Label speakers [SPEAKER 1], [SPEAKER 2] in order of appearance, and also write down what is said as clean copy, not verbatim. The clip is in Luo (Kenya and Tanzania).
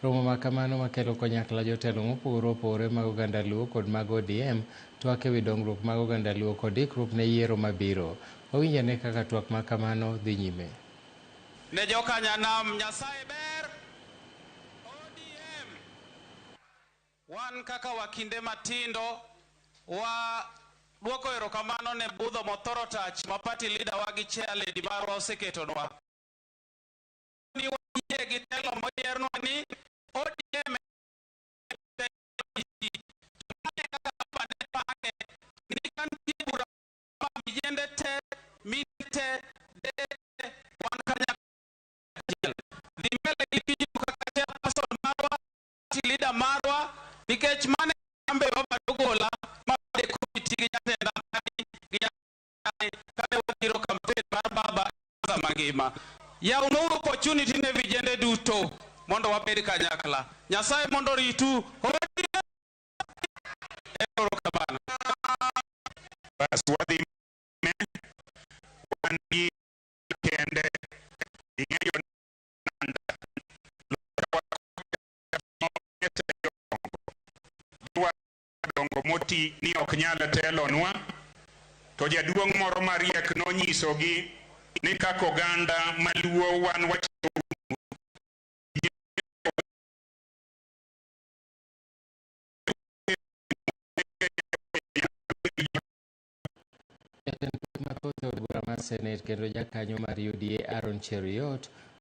[SPEAKER 1] Romo ma kamano makelo kanyakla jotelo mopogore opogore mag oganda Luo kod mag ODM twak ewi dongruok mag oganda Luo kod ikruok ne yiero mabiro. Wawinj ane kaka twak ma kamano dhi nyime.
[SPEAKER 2] Ne jokanyanam Nyasaye ber. ODM wan kaka wakinde matindo wa duoko erokamano ne budho mothoro tach ma party leader wa gi chair lady marwa oseketonwa. Ni wayie gi telo moyiernwa ni ODM kaka ni ka nitie bura ma vijende te, mine te, dede te, wan kanyakla achiel. Dhi mbele gi tijno kaka chairperson marwa, party leader marwa, nikech mane ambe baba nogola ma e komiti gi jatenda gi kane wadhiro campaign mar baba mangima. Yawnuru opportunity ne vijende duto mondo wabed kanyakla. Nyasaye mondo oritu. Erokamano.
[SPEAKER 3] Bas wadhi wan gi kende ing'eyo dongo moti ni ok nyal telonwa to jaduong' moro mariek nonyisogi ni kaka oganda maluo wan wacho
[SPEAKER 1] Jatend kweth mathoth e od bura mar Senet kendo jakanyo mar UDA Aaron Cheruiyot.